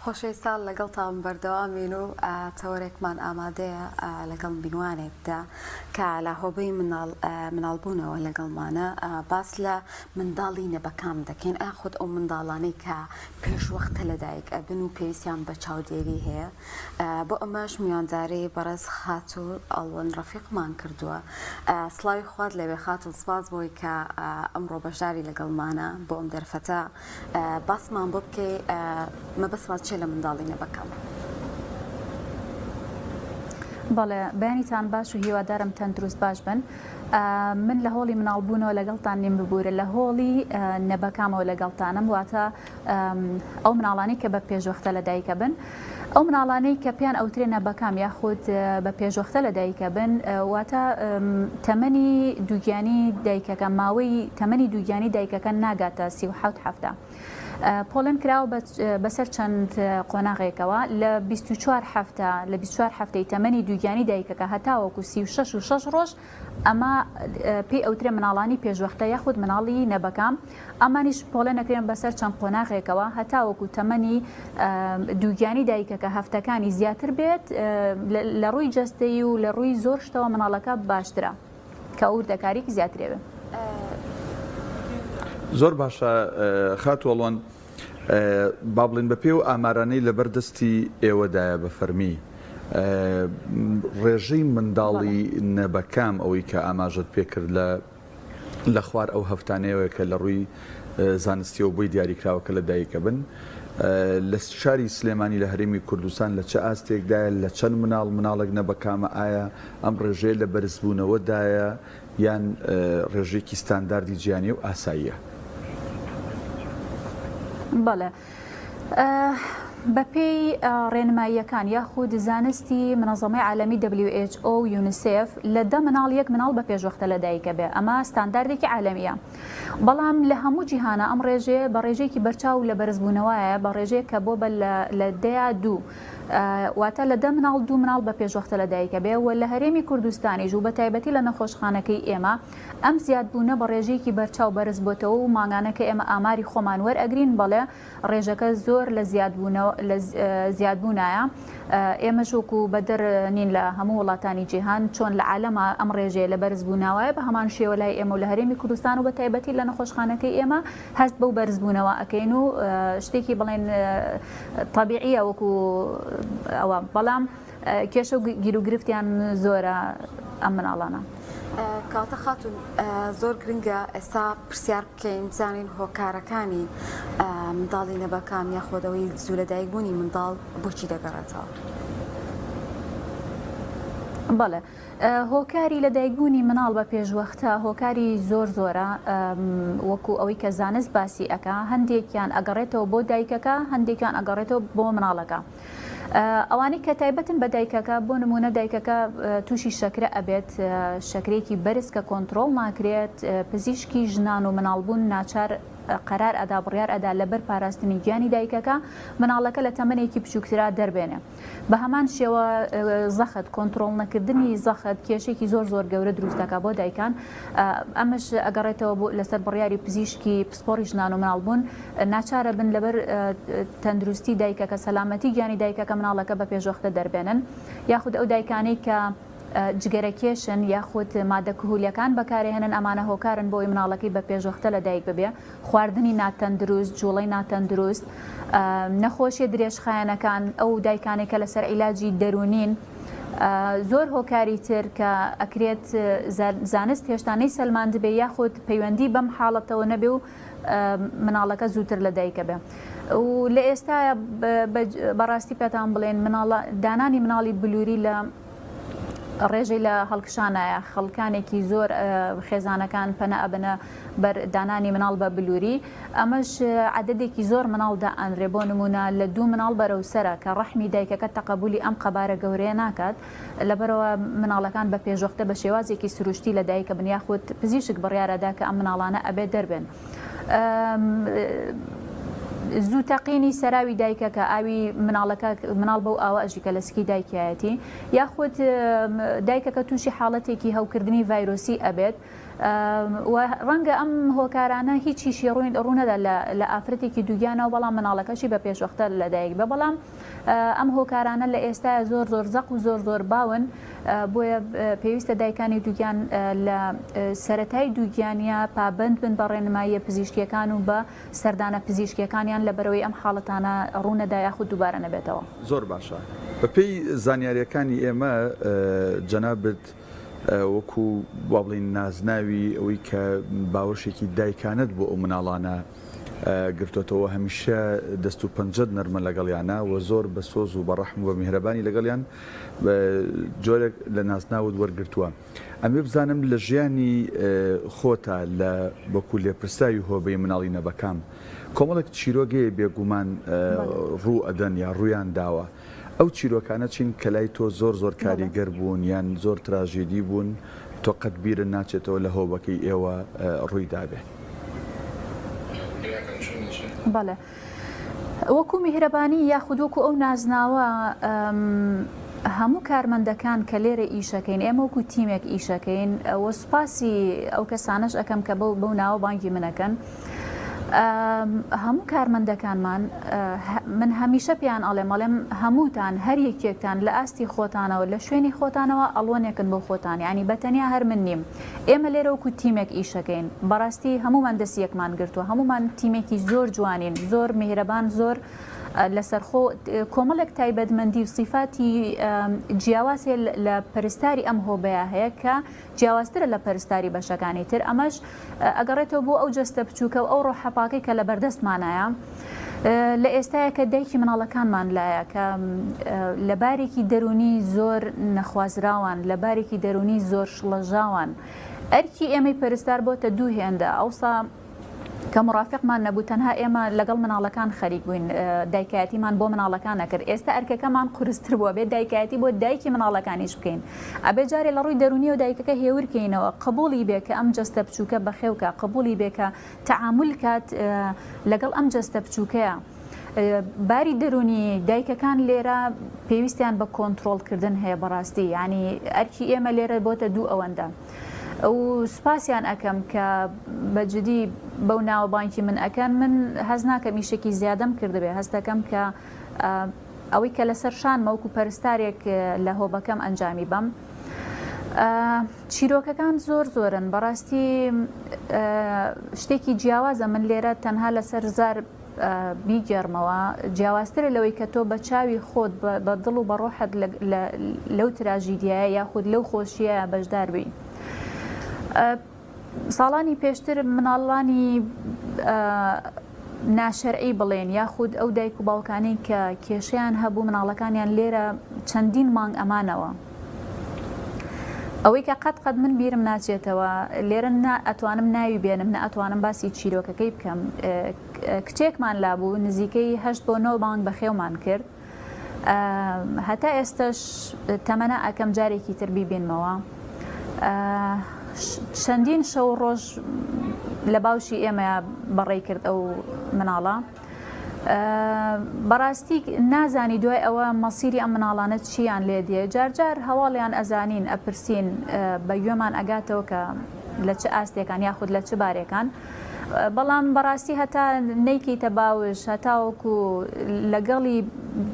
خۆشەویستان لەگەڵتان بەردەوامین و تەوەرێکمان ئامادەیە لەگەڵ میوانێکدا کە لە هۆبەی مناڵ مناڵبوونەوە لەگەڵمانە باس لە منداڵی نەبەکام دەکەین ئاخود ئەو منداڵانەی کە پێشوەختە لەدایک ئەبن و پێویستیان بە چاودێری هەیە بۆ ئەمەش میوانداری بەڕێز خاتوو ئەڵوەن ڕەفیقمان کردووە. سڵاوی خوات لێبێ خاتوون سپاس بۆی کە ئەمڕۆ بەشداری لەگەڵمانە بۆ ئەم دەرفەتە باسمان بۆ بکەی مەبەستمان چیە لە منداڵی نەبەکەم؟ بەڵێ بەیانیتان باش و هیوادارم تەندروست باش بن. من لە هۆڵی مناڵبوونەوە لەگەڵتان نیم ببوورە لە هۆڵی نەبەکامەوە لەگەڵتانم واتە ئەو مناڵانەی کە بە پێشوەختە لەدایکە بن ئەو مناڵانەی کە پێیان ئەوترێ نەبەکام یاخود بە پێشوەختە لەدایکە بن واتە تەمەنی دووگیانی دایکەکە ماوەی تەمەنی دووگیانی دایکەکە ناگاتە 37 هەفتە پۆڵێن کراوە بەسەر چەند قۆناغێکەوە لە 24 هەفتە لە 24 هەفتەی تەمەنی دووگیانی دایکەکە هەتاوەکو 36 و 6 ڕۆژ ئەمە پێی ئەوترێ مناڵانی پێشوەختە یاخود مناڵی نەبەکام، ئەمانیش پۆڵێن ئەکرێن بەسەر چەند قۆناغێکەوە هەتاوەکو تەمەنی دووگیانی دایکەکە هەفتەکانی زیاتر بێت لە ڕووی جەستەیی و لە ڕووی زۆر شتەوە مناڵەکە باشترە کە وردەکاریکی زیاترێ بێ. زۆر باشە خاتوو ئەڵوەن با بڵێین بە پێی ئەو ئامارانەی لەبەر دەستی ئێوەدایە بە فەرمی ڕێژەی منداڵی نەبەکام ئەوەی کە ئاماژەت پێ کرد لە لە خوار ئەو هەفتانەیەوە کە لە ڕووی زانستیەوە بۆی دیاریکراوە کە لە دایکە بن لە شاری سلێمانی لە هەرێمی کوردستان لە چ ئاستێکدایە لە چەند مناڵ مناڵێک نەبەکامە ئایا ئەم ڕێژەیە لە بەرزبوونەوەدایە یان ڕێژەیەکی ستانداردی جیهانیە و ئاساییە؟ بەڵێ. بەپێی ڕێنماییەکان یاخود زانستی منەزەمەی عالەمی WHO و یونیسێف لە دە مناڵ یەک مناڵ بە پێشوەختە لەدایکە بێ ئەمە ستانداردێکی عالەمیە بەڵام لە هەموو جیهانە ئەم ڕێژەیە بە ڕێژەیەکی بەرچاو لە بەرزبوونەوەیە بە ڕێژەیەک کە بۆ بە لە دەیا دوو واتە لە دە مناڵ دوو مناڵ بە پێشوەختە لە دایکە بێ و لە هەرێمی کوردستانیش و بە تایبەتی لە نەخۆشخانەکەی ئێمە ئەم زیادبوونە بە ڕێژەیەکی بەرچاو بەرز بۆتەوە و مانگانە کە ئێمە ئاماری خۆمان وەرئەگرین بەڵێ ڕێژەکە زۆر لە زیادبوونەوە لە زیادبوونایە ئێمەش وەکو بەدەر نین لە هەموو وڵاتانی جیهان چۆن لە عالەما ئەم ڕێژەیە لە بەرزبووناوایە بە هەمان شێوە لای ئێمە و لە هەرێمی کوردستان و بە تایبەتی لە نەخۆشخانەکەی ئێمە هەست بەو بەرزبوونەوە ئەکەین و شتێکی بڵێن تەبیعیە وەکو ئەوە بەڵام کێشە و گیروگرفتیان زۆرە ئەم مناڵانە. کەواتە خاتوون زۆر گرنگە ئێستا پرسیار بکەین بزانین هۆکارەکانی منداڵی نەبەکام یاخۆد ئەوەی زوو لەدایکبوونی منداڵ بۆچی دەگەڕێتەوە؟ بەڵێ هۆکاری لەدایکبوونی مناڵ بە پێشوەختە هۆکاری زۆر زۆرە وەکو ئەوەی کە زانست باسی ئەکا هەندێکیان ئەگەڕێتەوە بۆ دایکەکە هەندێکیان ئەگەڕێتەوە بۆ مناڵەکە ئەوانەی کە تایبەتن بە دایکەکە بۆ نمونە دایکەکە تووشی شەکرە ئەبێت شەکرێکی بەرز کە کۆنتترۆڵ ناکرێت پزیشکی ژنان و مناڵبوون ناچار قەرار ئەدا بڕیار ئەدا لەبەر پاراستنی گیانی دایکەکە مناڵەکە لە تەمەنێکی بچووکترا دەربێنێ بە هەمان شێوە زەخت، کۆنترۆڵ نەکردنی زەخت کێشێکی زۆر زۆر گەورە دروست دەکات بۆ دایکان، ئەمەش ئەگەڕێتەوە بۆ لەسەر بڕیاری پزیشکی پسپۆڕی ژنان و مناڵبوون ناچارە بن لەبەر تەندروستی دایکەکە سەلامەتی گیانی دایکەکە مناڵەکە بە پێشوەختە دەربێنن یاخود ئەو دایکانەی کە جگەرەکێشن یاخود مادە کهولیەکان بەکارێهێنن ئەمانە هۆکارن بۆ ئەوەی مناڵەکەی بە پێشوەختە لەدایک ببێ خواردنی ناتەندروست، جوڵەی ناتەندروست، نەخۆشیە درێژخایەنەکان، ئەو دایکانەی کە لەسەر عیلاجی دەروونین، زۆر هۆکاری تر کە ئەکرێت زانست هێشتا نەیسەلماندبێ یاخود پەیوەندی بەم حاڵەتەوە نەبێ و مناڵەکە زووتر لە دایکە بێ و لە ئێستایا بەڕاستی پێتان بڵێن مناڵە دانانی مناڵی بلوری لە ڕێژەی لە هەڵکشانایە، خەڵکانێکی زۆر خێزانەکان پەنا ئەبەنە بەر دانانی مناڵ بە بلوری، ئەمەش عەدەدێکی زۆر مناڵ دائەنرێ، بۆ نمونە لە دوو مناڵ بەرەو سەرە کە ڕەحمی دایکەکە تەقەبولی ئەم قەبارە گەورەیە ناکات، لەبەرئەوە مناڵەکان بە پێشوەختە بە شێوازێکی سروشتی لە دایکە بن یاخود پزیشک بڕیارەدا کە ئەم مناڵانە ئەبێ دەربێن. زوو تەقینی سەراوی دایکەکە، ئاوی مناڵەکە، مناڵ بەو ئاوە ئەژی کە لە سکی دایکیایەتی، یاخود دایکەکە تووشی حاڵەتێکی هەوکردنی ڤایرۆسی ئەبێت و ڕەنگە ئەم هۆکارانە هیچیشی ڕوونەدا لە ئافرەتێکی دووگیانەوە بەڵام مناڵەکەشی بە پێشوەختە لەدایک بێ بەڵام ئەم هۆکارانە لە ئێستایا زۆر زۆر زەق و زۆر زۆر باون بۆیە پێویستە دایکانی دووگیان لە سەرەتای دووگیانیا پابەند بن بە ڕێنماییە پزیشکیەکان و بە سەردانە پزیشکیەکانیان لەبەرئەوەی ئەم حاڵەتانە ڕوونەدا یاخود دووبارە نەبێتەوە. زۆر باشە بەپێی زانیاریەکانی ئێمە جەنابت وەکو وا بڵێین نازناوی ئەوەی کە باوەشێکی دایکانەت بۆ ئەو مناڵانە گرتۆتەوە هەمیشە دەست و پەنجەت نەرمە لەگەڵیانە و زۆر بە سۆز و بە ڕەحم و بە میهرەبانی لەگەڵیان جۆرێک لە نازناوت وەرگرتووە ئەمێ بزانم لە ژیانی خۆتا لە وەکو لێپرسراوی هۆبەی مناڵی نەبەکام کۆمەڵێک چیرۆک هەیە بێگومان ڕوو ئەدەن یا ڕوویان داوە ئەو چیرۆکانە چین کە لای تۆ زۆر زۆر کاریگەر بوون یان زۆر تراژیدی بوون تۆ قەت بیرت ناچێتەوە لە هۆبەکەی ئێوە ڕووی دابێ؟ بەڵێ وەکو میهرەبانی یاخود وەکو ئەو نازناوە هەموو کارمەندەکان کە لێرە ئیشەکەین ئێمە وەکو تیمێک ئیشەکەین و سوپاسی ئەو کەسانەش ئەەکەم کە بەو بەو ناوە بانگی منەکەن هەموو کارمەندەکانمان من هەمیشە پێیان ئەڵێم ئەڵێم هەمووتان هەر یەکێکتان لە ئاستی خۆتانەوە لە شوێنی خۆتانەوە ئەڵوەنێکن بۆ خۆتان یانی بە تەنیا هەر من نیم ئێمە لێرە وەکو تیمێک ئیشەکەین بەڕاستی هەموومان دەستی یەکمان گرتووە هەموومان تیمێکی زۆر جوانین زۆر میهرەبان زۆر لەسەرخۆ کۆمەڵێک تایبەتمەندی و سیفاتی جیاواز هەیە لە پەرستاری ئەم هۆبەیە هەیە کە جیاوازترە لە پەرستاری بەشەکانی تر، ئەمەش ئەگەڕێتەوە بۆ ئەو جەستە بچووکە و ئەو ڕۆحە پاکەی کە لەبەردەستمانایە لە ئێستایا کە دایکی مناڵەکانمان لایە کە لە بارێکی دەروونی زۆر نەخوازراوان لە بارێکی دەروونی زۆر شڵەژاوان ئەرکی ئێمەی پەرستار بۆتە دوو هێندە ئەوسا کە مڕافقمان نەبوو تەنها ئێمە لەگەڵ مناڵەکان خەریک بووین دایکایەتیمان بۆ مناڵەکان ئەکرد ئێستا ئەرکەکەمان قورستر بووە بێت دایکایەتی بۆ دایکی مناڵەکانیش بکەین ئەبێ جارێ لە ڕووی دەرونیەوە دایکەکە هێورکەینەوە قبوڵی بێ کە ئەم جەستە بچووکە بەخێوکە قبوڵی بێ کە تەعامول کات لەگەڵ ئەم جەستە بچووکەیە باری دەرونی دایکەکان لێرە پێویستیان بە کۆنترۆڵکردن هەیە بەڕاستی یعنی ئەرکی ئێمە لێرە بۆتە دوو ئەوەندە و سوپاسیان ئەکەم کە بە جدی بەو ناوە بانکی من ئەکەن من هەست ناکەم ئیشێکی زیادەم کردبێ هەستەکەم کە ئەوەی کە لەسەر شانمە وەکو پەرستارێک لە هۆبەکەم ئەنجامی بەم چیرۆکەکان زۆر زۆرن بەڕاستی شتێکی جیاوازە من لێرە تەنها لەسەر زار بیگێڕمەوە جیاوازترە لەوەی کە تۆ بە چاوی خۆت بە دڵ و بە ڕۆحت لەو تراژیدیایە یاخود لەو خۆشیە بەشدار بی. ساڵانی پێشتر مناڵانی ناشەرعی بڵێن یاخود ئەو دایک و باوکانەی کە کێشەیان هەبوو مناڵەکانیان لێرە چەندین مانگ ئەمانەوە ئەوەی کە قەت قەت من بیرم ناچێتەوە لێرە نا ئەتوانم ناوی بێنم نە ئەتوانم باسی چیرۆکەکەی بکەم کچێکمان لابوو نزیکەی هەشت بۆ نۆ مانگ بەخێومان کرد هەتا ئێستش تەمەنا ئەکەم جارێکی تر بیبینمەوە چەندین شەو ڕۆژ لە باوشی ئێمە بەڕێی کرد ئەو مناڵە بەڕاستی نازانی دوای ئەوە مەسیری ئەم مناڵانە چیان لێ دێ جار جار هەواڵیان ئەزانین ئەپرسین بە گوێمان ئەگاتەوە کە لە چ ئاستێکان یاخود لە چ بارێکان بەڵام بەڕاستی هەتا نەیکەیتە باوش هەتاوەکو لەگەڵی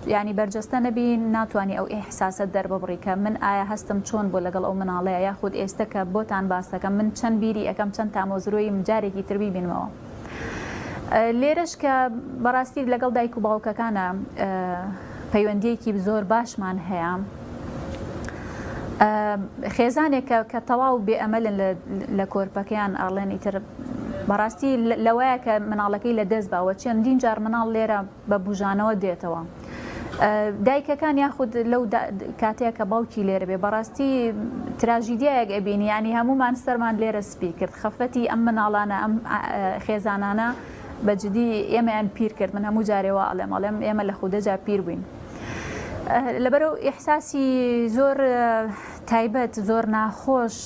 ینی بەرجەستە نەبی ناتوانانی ئەو ئیحساسە دەرببڕی کە من ئایا هەستم چۆن بۆ لەگەڵ ئەو مناڵەیە یاخود ئێستا کە بۆتان باسەکەم من چەند بیری ئەەکەم چەند تامۆزرۆیم جارێکی تر بیبینمەوە. لێرەش کە بەڕاستی لەگەڵ دایک و باوکەکانە پەیوەندیەکی زۆر باشمان هەیە خێزانێک کە تەواو بێ ئەمەلن لە کۆرپەکەیان ئاڵێن ئیتر بەڕاستی لەوەیە کە مناڵەکەی لە دەست باوە چەندین جار مناڵ لێرە بە بوژانەوە دێتەوە. دایکەکان یاخود لەو کاتەیە کە باوکی لێرە بێ بەڕاستی تراژیدیایەک ئەبینی ینی هەمومان سەرمان لێرە سپی کرد خەفەتی ئەم مناڵانە ئەم خێزانانە بە جدی ئێمەیان پیر کرد من هەموو جارێ وا ئەڵێم ئەڵێم ئێمە لە خودەجا پیر بووین. لەبەرئەو ئیحساسی زۆر تایبەت زۆر ناخۆش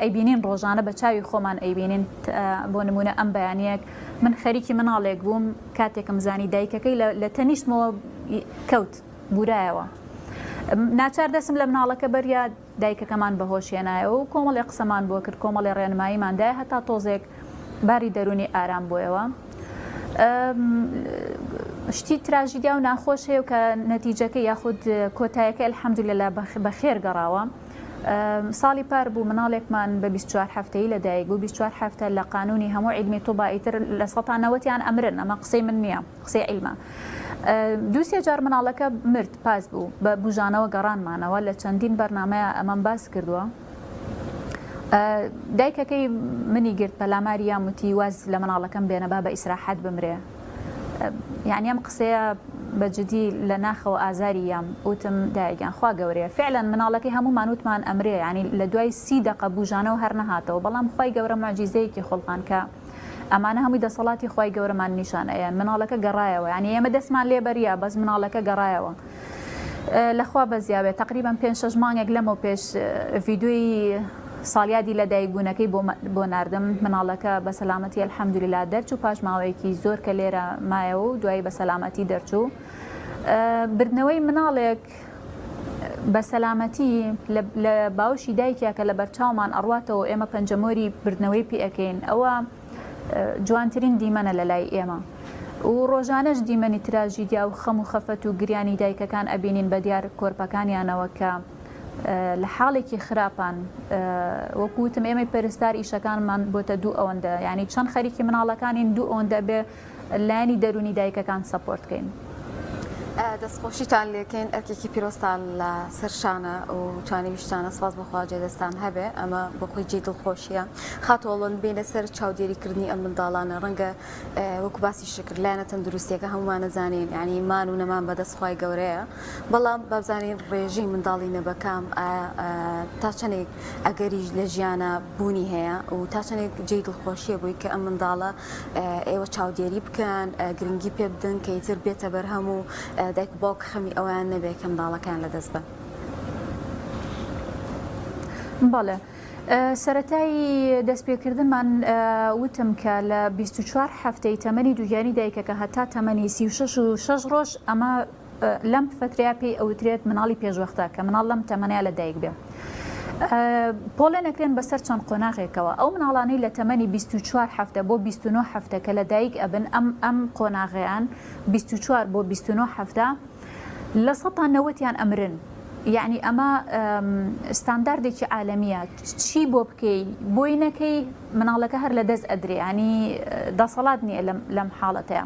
ئەیبینین ڕۆژانە بە چاوی خۆمان ئەیبینین بۆ نمونە ئەم بەیانیەک من خەریکی مناڵێک بووم کاتێکم زانی دایکەکەی لە تەنیشتمەوە کەوت بورایەوە ناچار دەسم لە مناڵەکە بەریا دایکەکەمان بەهۆش هێنایەوە و کۆمەڵێ قسەمان بۆ کرد، کۆمەڵێ ڕێنماییمان دایە هەتا تۆزێک باری دەروونی ئارام بۆیەوە. شتی تراژیدیا و ناخۆش هەیە و کە نەتیجەکەی یاخود کۆتایەکەی الحمدللە بەخێر گەڕاوە. ساڵی پار بوو مناڵێکمان بە 24 هەفتەیی لەدایک بوو، 24 هەفتە لە قانونی هەموو عیلمی طوبا ئیتر لە سەتا نەوەتیان ئەمرن، ئەمە قسەی من نییە. قسەی عیلمە. دوو سێ جار مناڵەکە مرد پاس بوو بە بوژانەوە گەڕانمانەوە لە چەندین بەرنامەیا ئەمەم باس کردووە دایکەکەی منی گرت پەلاماری یام وتی واز لە مناڵەکەم بێنە با بە ئیسراحەت بمرێ یعنی ئەم قسەیە بە جدی لە ناخەوە ئازاری یام وتم دایگیان خوا گەورەیە فعلا مناڵەکەی هەموومان وتمان ئەمرێ یعنی لە دوای سی دەقە بوژانەوە هەر نەهاتەوە بەڵام خوای گەورە معجیزەیەکی خوڵقان کە ئەمانە هەمووی دەسەڵاتی خوای گەورەمان نیشان ئەیەن مناڵەکە گەڕایەوە یانی ئێمە دەستمان لێ بەریا بەس مناڵەکە گەڕایەوە لەخوا بەزیاوێ تقریبا پێ شەش مانگێک لەمەو پێش ڤیدیۆی ساڵیادی لەدایک بوونەکەی بۆ ناردم مناڵەکە بە سەلامەتی الحمدلله دەرچوو پاش ماوەیەکی زۆر کە لێرە مایەوە و دوایی بە سەلامەتی دەرچوو بردنەوەی مناڵێک بە سەلامەتی لە باوشی دایکیا کە لە بەرچاومان ئەڕواتەوە ئێمە پەنجەمۆری بردنەوەی پێ ئەکەین ئەوە جوانترین دیمەنە لە لای ئێمە و ڕۆژانەش دیمەنی تراژیدیا و خەم و خەفەت و گریانی دایکەکان ئەبینین بە دیار کۆرپەکانیانەوە کە لە حاڵێکی خراپان وەکو وتم ئێمەی پەرستار ئیشەکانمان بۆتە دوو ئەوەندە یعنی چەند خەریکی مناڵەکانین دوو ئەوەندە بێ لایەنی دەروونی دایکەکان support کەین. دەستخۆشیتان لێکەین ئەرکێکی پیرۆزتان لە سەر شانە و توانیویشتانە سپاس بۆ خوا جێ دەستان هەبێ ئەمە بۆ خۆی جێی دڵخۆشیە خاتووەڵۆن بینە سەر چاودێری کردنی ئەم منداڵانە ڕەنگە وەکو باسی شکر لایەنە تەندروستیەکە هەموومانە زانین یعنی مان و نەمان بەدەست خوای گەورەیە بەڵام بابزانین ڕێژەی منداڵی نەبەکام تا چەندێک ئەگەریش لە ژیانە بوونی هەیە و تا چەندێک جێی دڵخۆشیە بووی کە ئەم منداڵە ئێوە چاودێری بکەن گرنگی پێ بدەن کە ئیتر بێتە بەرهەم و دایک و باوک خەمی ئەویان نەبێت کە منداڵەکەیان لەدەست بەن. بەڵێ سەرەتای دەستپێکردنمان وتم کە لە 24 هەفتەی تەمەنی دووگیانی دایکەکە هەتا تەمەنی 36 و 6 ڕۆژ ئەمە لەم فەترەیە پێی ئەوترێت مناڵی پێشوەختە کە مناڵ لەم تەمەنەیە لە دایک بێ پۆڵێن ئەکرێن بەسەر چەند قۆناغێکەوە ئەو مناڵانەی لە تەمەنی 24 هەفتە بۆ 29 هەفتە کە لە دایک ئەبن ئەم ئەم قۆناغیان 24 بۆ 29 هەفتە لە سەتا نەوەتیان ئەمرن یعنی ئەمە ستانداردێکی عالەمیە چی بۆ بکەی بۆی نەکەی مناڵەکە هەر لە دەست ئەدرێ ینی دەسەڵات نییە لەم حاڵەتەیە.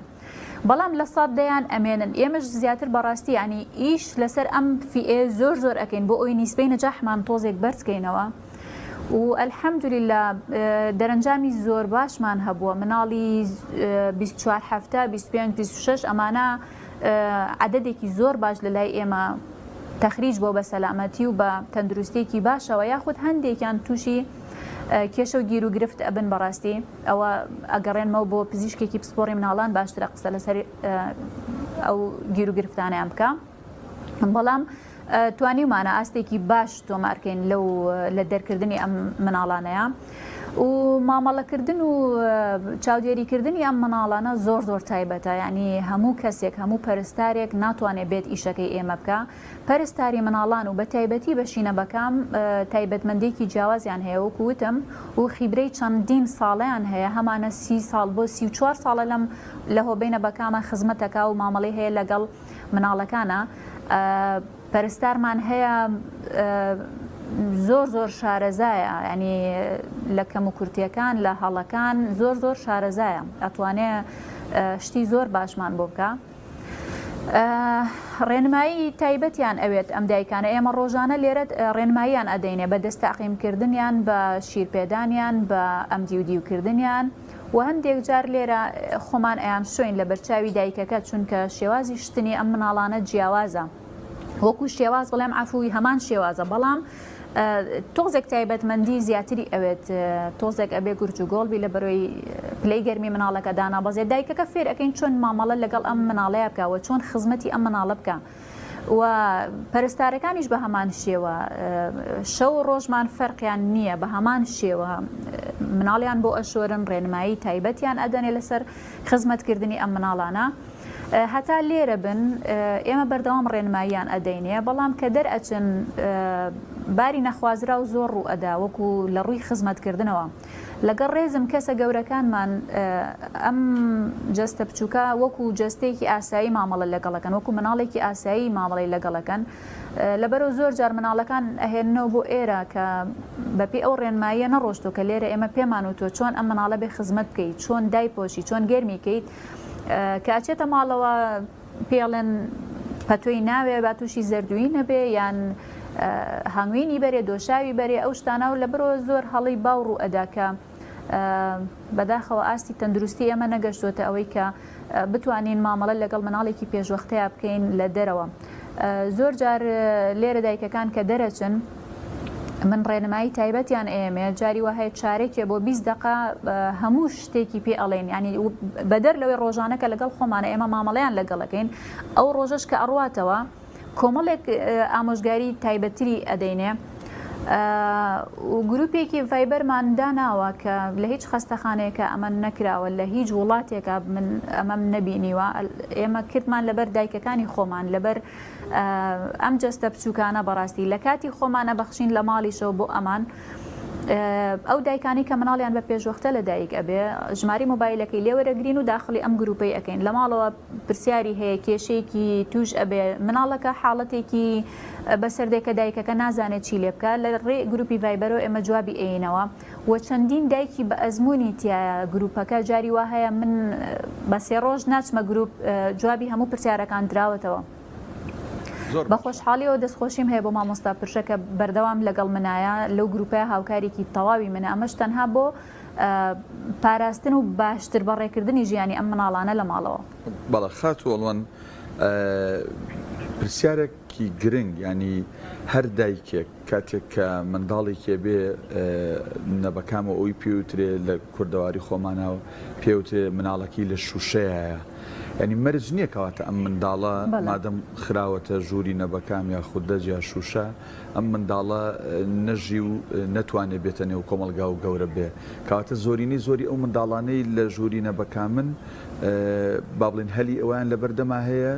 بەڵام لە سات دەیان ئەمێنن ئێمەش زیاتر بەڕاستی یانی ئیش لەسەر ئەم فیئەیە زۆر زۆر ئەکەین بۆ ئەوی نیسبەی نەجاحمان تۆزێک بەرز کەینەوە و الحمدللە دەرەنجامی زۆر باشمان هەبووە مناڵی 24 هەفتە 25 26 ئەمانە عەدەدێکی زۆر باش لە لای ئێمە تەخریج بۆ بە سەلامەتی و بە تەندروستێکی باشەوە یاخود هەندێکیان تووشی کێشە و گیر و گرفت ئەبن بەڕاستی ئەوە ئەگەڕێنمەوە بۆ پزیشکێکی پسپۆڕی مناڵان باشترە قسە لەسەر ئەو گیر و گرفتانیان بکە بەڵام توانیومانە ئاستێکی باش تۆمارکەین لەو لە دەرکردنی ئەم مناڵانەیە و مامەڵەکردن و چاودێریکردنی ئەم مناڵانە زۆر زۆر تایبەتە ینی هەموو کەسێک هەموو پەرستارێک ناتوانێت بێت ئیشەکەی ئێمە بکە پەرستاری مناڵان و بەتایبەتی بەشی نەبەکام تایبەتمەندیەکی جیاوازیان هەیە وەکو وتم و خیبرەی چەندین ساڵەیان هەیە هەمانە سی ساڵ بۆ 34 ساڵە لەم لە هۆبەی نەبەکامە خزمەتەکا و مامەڵەی هەیە لەگەڵ مناڵەکانە پەرستارمان هەیە زۆر زۆر شارەزایە ینی لە کەم و کورتیەکان لە هەڵەکان زۆر زۆر شارەزایە ئەتوانێ شتی زۆر باشمان بۆ بکە. ڕێنمایی تایبەتیان ئەوێت ئەم دایکانە ئێمە ڕۆژانە لێرە ڕێنماییان ئەدەینێ بە دەست تەعقیمکردنیان بە شیرپێدانیان بە ئەم دیو دیوکردنیان و هەندێک جار لێرە خۆمان ئەیان شۆین لە بەرچاوی دایکەکە چونکە شێوازی شتنی ئەم مناڵانە جیاوازە وەکو شێواز بڵێم عەفوی هەمان شێوازە بەڵام. تۆزێک تایبەتمەندی زیاتری ئەوێت تۆزێک ئەبێ گورج و گۆڵ بی لە بەرۆی پلەی گەرمی مناڵەکە دانابەزێت دایکەکە فێر ئەکەین چۆن مامەڵە لەگەڵ ئەم مناڵەیە بکە و چۆن خزمەتی ئەم مناڵە بکە و پەرستارەکانیش بە هەمان شێوە شەو و ڕۆژمان فەرقیان نییە بە هەمان شێوە مناڵیان بۆ ئەشۆرن ڕێنمایی تایبەتیان ئەدەنێ لەسەر خزمەتکردنی ئەم مناڵانە. هەتا لێرە بن ئێمە بەردەوام ڕێنماییان ئەدەینێ بەڵام کە دەرئەچن باری نەخوازراو زۆر ڕوو ئەدا وەکو لە ڕووی خزمەتکردنەوە لەگەڵ ڕێزم کەسە گەورەکانمان ئەم جەستە بچووکە وەکو جەستەیەکی ئاسایی مامەڵە لەگەڵەکەن وەکو مناڵێکی ئاسایی مامەڵەی لەگەڵەکەن لەبەرەوە زۆر جار مناڵەکان ئەهێننەوە بۆ ئێرە کە بەپێی ئەو ڕێنماییە نەڕۆشتووە کە لێرە ئێمە پێمان وتووە چۆن ئەم مناڵە بێ خزمەت بکەیت چۆن دایپۆشی چۆن گەرمی کەیت کە ئەچێتە ماڵەوە پێڵێن پەتۆی ناوێ با تووشی زەردووی نەبێ یان هەنگوینی بەرێ دۆشاوی بەرێ ئەو شتانە و لە برۆ زۆر هەڵی باو ڕوو ئەدا کە بەداخەوە ئاستی تەندروستی ئێمە نەگەشتۆتە ئەوەی کە بتوانین مامەڵە لەگەڵ مناڵێکی پێشوەختەیا بکەین لە دەرەوە زۆر جار لێرە دایکەکان کە دەرەچن من ڕێنمایی تایبەتیان ئەیەمێ جاری وا هەیە چارەکێ بۆ 20 دقە هەموو شتێکی پێ ئەڵێن ینی بەدەر لەوەی ڕۆژانە کە لەگەڵ خۆمانە ئێمە مامەڵەیان لەگەڵەکەین ئەو ڕۆژەش کە ئەڕواتەوە کۆمەڵێک ئامۆژگاری تایبەتری ئەدەینێ و گروپێکی ڤایبەرمان داناوە کە لە هیچ خەستەخانەیەکە ئەمە نەکراوە لە هیچ وڵاتێکە من ئەمەم نەبینیوە ئێمە کردمان لەبەر دایکەکانی خۆمان لەبەر ئەم جەستە بچووکانە بەڕاستی لە کاتی خۆمان ئەبەخشین لە ماڵیشەوە بۆ ئەمان ئەو دایکانی کە مناڵیان بە پێشوەختە لە دایک ئەبێ ژماری مۆبایلەکەی لێوەرەگرین و داخلی ئەم گروپەی ئەەکەین لە ماڵەوە پرسیاری هەیە کێشەیەکی توش ئەبێ مناڵەکە حاڵەتێکی بەسەر دێ کە دایکەکە نازانێت چی لێ بکە لە ڕێ گروپی ڤایبەرەوە ئێمە جوابی ئەینەوە و چەندین دایکی بە ئەزمموی تایە گروپەکە جاری وا هەیە من بە سێ ڕۆژ ناچمە گروپ جوابی هەموو پرسیارەکان دراوەتەوە. بە خۆشحاڵیەوە دەستخۆشیم هەیە بۆ مامۆستا پرشە کە بەردەوام لەگەڵ منایە لەو گروپە هاوکارێکی تەواوی منە ئەمەش تەنها بۆ پاراستن و باشتر بەڕێکردنی ژیانی ئەم مناڵانە لە ماڵەوە. بەڵێ خاتوو ئەڵوەن پرسیارێکی گرنگ یانی هەر دایکێک کاتێک کە منداڵێکی ئەبێ نەبەکامەوە ئەوی پێوترێ لە کوردەواری خۆمانە پێوترێ مناڵەکەی لە شوشەیە یانی مەرج نییە کەواتە ئەم منداڵە مادەم خراوەتە ژووری نەبەکام یا خودەج یا شوشە ئەم منداڵە نەژی و نەتوانێ بێتە نێو کۆمەڵگا و گەورە بێ. کەواتە زۆرینەی زۆری ئەو منداڵانەی لە ژووری نەبەکامن با بڵێین هەلی ئەوەیان لەبەر دەما هەیە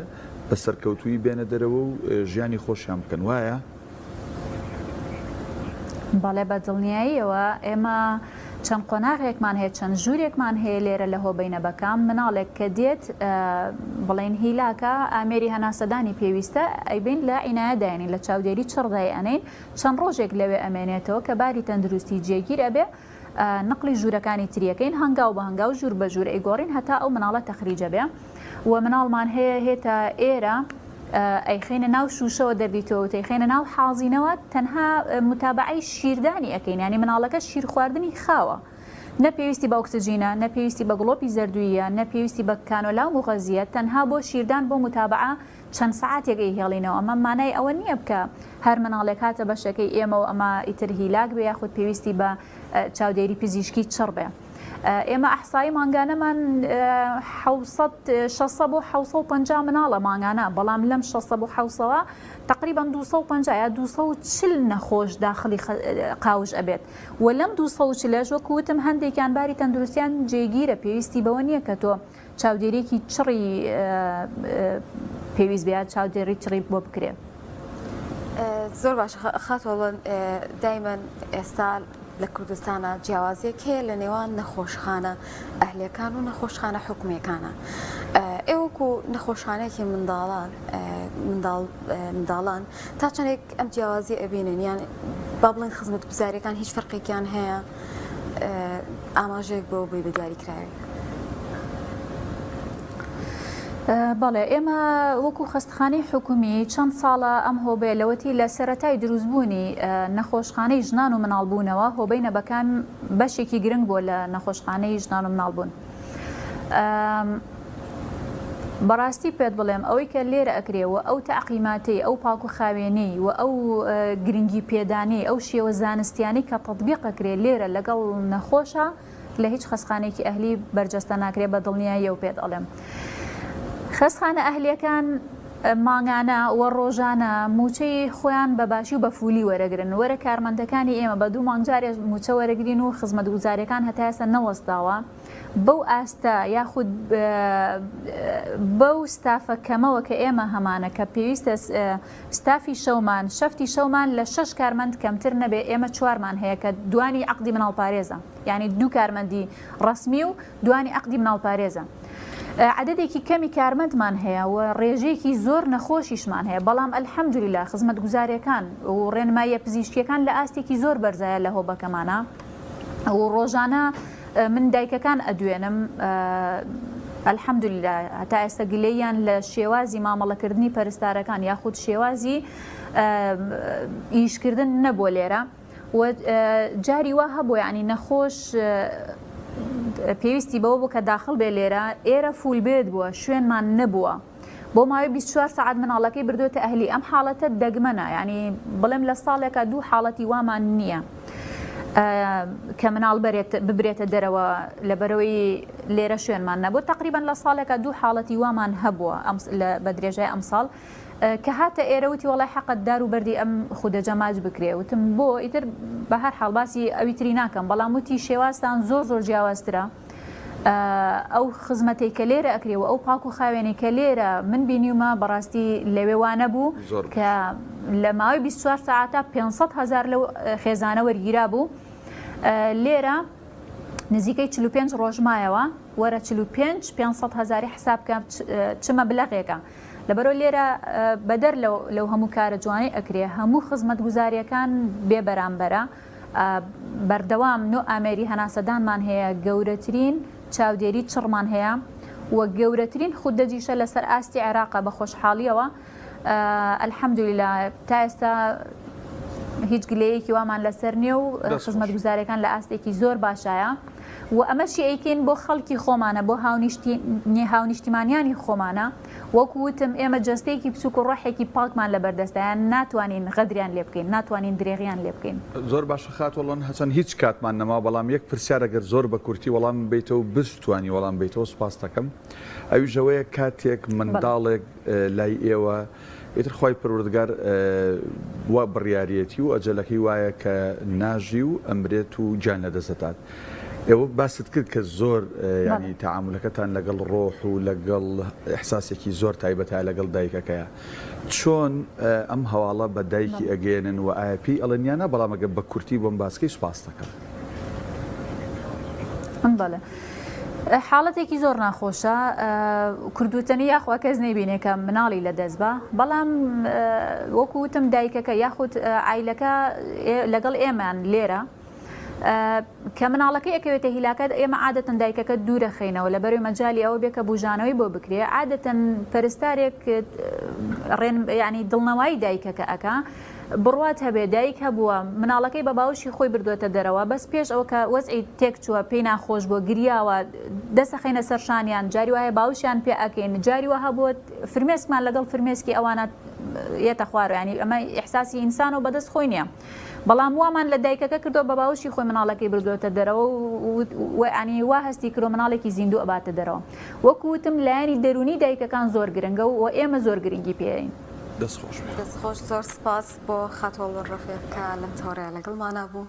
بە سەرکەوتوویی بێنە دەرەوە و ژیانی خۆشیان بکەن. وایە؟ بەڵێ بە دڵنیاییەوە ئێمە چەند قۆناغێکمان هەیە چەند ژوورێکمان هەیە لێرە لە هۆبەی نەبەکام مناڵێک کە دێت بڵێن هیلاکە ئامێری هەناسەدانی پێویستە ئەیبین لە عینایە داینین لە چاودێری چڕ دای ئەنین چەند ڕۆژێک لەوێ ئەمێنێتەوە کە باری تەندروستی جێگیر ئەبێ نقلی ژوورەکانی تریەکەین هەنگاو بە هەنگاو ژوور بە ژوور ئەیگۆڕین هەتا ئەو مناڵە تەخریجە بێ و مناڵمان هەیە هێتە ئێرە ئەیخەینە ناو شوشەوە دەردیتەوە و تەیخەینە ناو حازینەوە تەنها متابعەی شیردانی ئەکەین یانی مناڵەکە شیر خواردنی خاوە نە پێویستی بە ئۆکسجینە نە پێویستی بە گڵۆپی زەردوویە نە پێویستی بە کانۆلا و موغەزیە تەنها بۆ شیردان بۆ متابعە چەند سەعاتێک ئەیهێڵینەوە ئەمە مانای ئەوە نییە بکە هەر مناڵێک هاتە بەشەکەی ئێمە و ئەمە ئیتر هیلاک بێ یاخود پێویستی بە چاودێری پزیشکی چڕ بێ. ئێمە ئەحسایی مانگانەمان 600 بۆ 650 مناڵە مانگانە بەڵام لەم 600 بۆ 600 تقریبا 250 یا 240 نەخۆش داخلی قاوش ئەبێت و لەم 240 وەکو وتم هەندێکیان باری تەندروستیان جێگیرە پێویستی بەوە نییە کە تۆ چاودێریەکی چڕی پێویست بێ چاودێری چڕی بۆ بکرێ. زۆر باش خاتۆڵن دایمەن ئێستا لە کوردستانە جیاوازیەک هەیە لە نێوان نەخۆشخانە ئەهلیەکان و نەخۆشخانە حکومیەکانە ئێوەکو نەخۆشخانەیەکی منداڵان منداڵ منداڵان تا چەندێک ئەم جیاوازی ئەبینن یان با بڵێن خزمەت گوزاریەکان هیچ فەرقێکیان هەیە ئاماژەیەک بۆ بووی بە دیاریکراوی. بەڵێ ئێمە وەکو خەستخانەی حکومی چەند ساڵە ئەم هۆبەیە لەوەتی لە سەرەتای دروستبوونی نەخۆشخانەی ژنان و مناڵبوونەوە هۆبەی نەبەکان بەشێکی گرنگ بووە لە نەخۆشخانەی ژنان و مناڵبوون. بەڕاستی پێت بڵێم ئەوەی کە لێرە ئەکرێ و ئەو تەعقیماتەی ئەو پاک و خاوێنیی و ئەو گرنگی پێدانەی ئەو شێوە زانستیانەی کە تەتبیق ئەکرێ لێرە لەگەڵ نەخۆشا لە هیچ خەسخانەیەکی ئەهلی بەرجەستە ناکرێ بە دڵنیاییەوە پێت ئەڵێم خەسخانە ئەهلیەکان مانگانە و ڕۆژانە مووچەی خۆیان بە باشی و بە فولی وەرەگرن وەرە کارمەندەکانی ئێمە بە دوو مانگ جارێ مووچە وەرەگرین و خزمەتگوزاریەکان هەتا ئێستا نەوەستاوە بەو ئاستە یاخود بەو ستافە کەمەوە کە ئێمە هەمانە کە پێویستە ستافی شەومان شەفتی شەومان لە شەش کارمەند کەمتر نەبێ ئێمە چوارمان هەیە کە دوانی عەقدی مناڵپارێزە یانی دوو کارمەندی ڕەسمی و دوانی عەقدی مناڵپارێزە عەدەدێکی کەمی کارمەندمان هەیە و ڕێژەیەکی زۆر نەخۆشیشمان هەیە بەڵام الحمدللە خزمەتگوزاریەکان و ڕێنماییە پزیشکیەکان لە ئاستێکی زۆر بەرزایە لە هۆبەکەمانە و ڕۆژانە من دایکەکان ئەدوێنم الحمدللە هەتا ئێستا گلەییان لە شێوازی مامەڵەکردنی پەرستارەکان یاخود شێوازی ئیشکردن نەبووە لێرە و جاری وا هەبوو یعنی نەخۆش پێویستی بەوە بوو کە داخڵ بێ لێرە ئێرە فول بێت بووە شوێنمان نەبووە بۆ ماوەی 24 سەعات مناڵەکەی بردوێتە ئەهلی ئەم حاڵەتە دەگمەنە یعنی بڵێم لە ساڵێکا دوو حاڵەتی وامان نییە کە مناڵ بەرێت ببرێتە دەرەوە لەبەرەوەی لێرە شوێنمان نەبوو تقریبان لە ساڵێکا دوو حاڵەتی وامان هەبووە بە درێژای ئەمساڵ کە هاتە ئێرە وتی وەڵای حەقت دار و بەردی ئەم خودەجە ماچ بکرێ وتم بۆ ئیتر بە هەر حاڵ باسی ئەوی تری ناکەم بەڵام وتی شێوازتان زۆر زۆر جیاوازترە ئەو خزمەتەی کە لێرە ئەکرێ و ئەو پاک و خاوێنی کە لێرە من بینیومە بەڕاستی لەوێ وا نەبوو کە لە ماوەی 24 ساعتە 500 هزار لەو خێزانە وەرگیرا بوو لێرە نزیکەی 45 ڕۆژ مایەوە وەرە 45 500 هزاری حساب بکە چ مەبلەغێکە لەبەرئەوەی لێرە بەدەر لەو هەموو کارە جوانەی ئەکرێ هەموو خزمەتگوزاریەکان بێ بەرامبەرە بەردەوام نۆ ئامێری هەناسەدانمان هەیە گەورەترین چاودێری چڕمان هەیە و گەورەترین خودەجیشە لەسەر ئاستی عێراقە بە خۆشحاڵیەوە الحمدللە تا ئێستا هیچ گلەیەکی وامان لەسەر نییە و خزمەتگوزاریەکان لە ئاستێکی زۆر باشایە و ئەمەشی ئەیکەین بۆ خەڵکی خۆمانە بۆ هاونیشتیمانیانی خۆمانە وەکو وتم ئێمە جەستەیەکی بچوک و ڕۆحێکی پاکمان لەبەردەستایە ناتوانین غەدریان لێ بکەین ناتوانین درێغیان لێ بکەین. زۆر باشە خاتوو هەچەند هیچ کاتمان نەماوە بەڵام یەک پرسیار ئەگەر زۆر بە کورتی وەڵامم بەیتەوە بشتوانی وەڵام بەیتەوە سوپاستەکەم ئەویش ئەوەیە کاتێک منداڵێک لای ئێوە ئیتر خوای پەروەردگار وا بڕیاریەتی و ئەجەلەکەی وایە کە ناژی و ئەمرێت و گیان لەدەست دەدات. ئێوە باست کرد کە زۆر ینی تەعامولەکەتان لەگەڵ ڕۆح و لەگەڵ ئیحساسێکی زۆر تایبەتە لەگەڵ دایکەکەیە. چۆن ئەم هەواڵە بە دایکی ئەگەیەنن و ئایا پێی ئەڵێن یان نا؟ بەڵام ئەگەر بە کورتی بۆم باس کەی سوپاست دەکەم. بەڵێ. حاڵەتێکی زۆر ناخۆشە کوردوتەنی یاخوا کەس نەیبینێ کە مناڵی لە دەست بە بەڵام وەکو وتم دایکەکە یاخود ئایلەکە لەگەڵ ئێمان لێرە کە مناڵەکەی ئەکەوێتە هیلاکەت ئێمە عادەتەن دایکەکە دوورەخەینەوە لە بەروی مەجای ئەوە بێ کە بژانەوەی بۆ بکرێ عادەتەن پەرستارێک ڕێن ینی دڵنەوایی دایکەکە ئەک بڕوات هەبێ دایک هەبووە مناڵەکەی بە باوشی خۆی بردووەتە دەرەوە بەس پێش ئەوە کە وەزعی تێک چووە پێی ناخۆش بووە گریاوە دەست ئەخەینە سەر شانیان جاری وایە باوشیان پێ ئەکەین جاری وا هەبووە فرمێسکمان لەگەڵ فرمێسکی ئەوانە یەتە خوارەوە یانی ئەمە ئیحساسی ئینسانە و بەدەست خۆی نییە بەڵام وامان لە دایکەکە کردووە بە باوشی خۆی مناڵەکەی بردووەتە دەرەوە و ینی وا هەستی کردووە مناڵێکی زیندوو ئەباتە دەرەوە وەکو وتم لایەنی دەروونی دایکەکان زۆر گرنگە و ئێمە زۆر گرنگی پێین. دەست خۆش بێ. دەست خۆش زۆر سپاس بۆ خاتوو ڕەفیق کە لەم تەوەرەیا لەگەڵمانا بوو.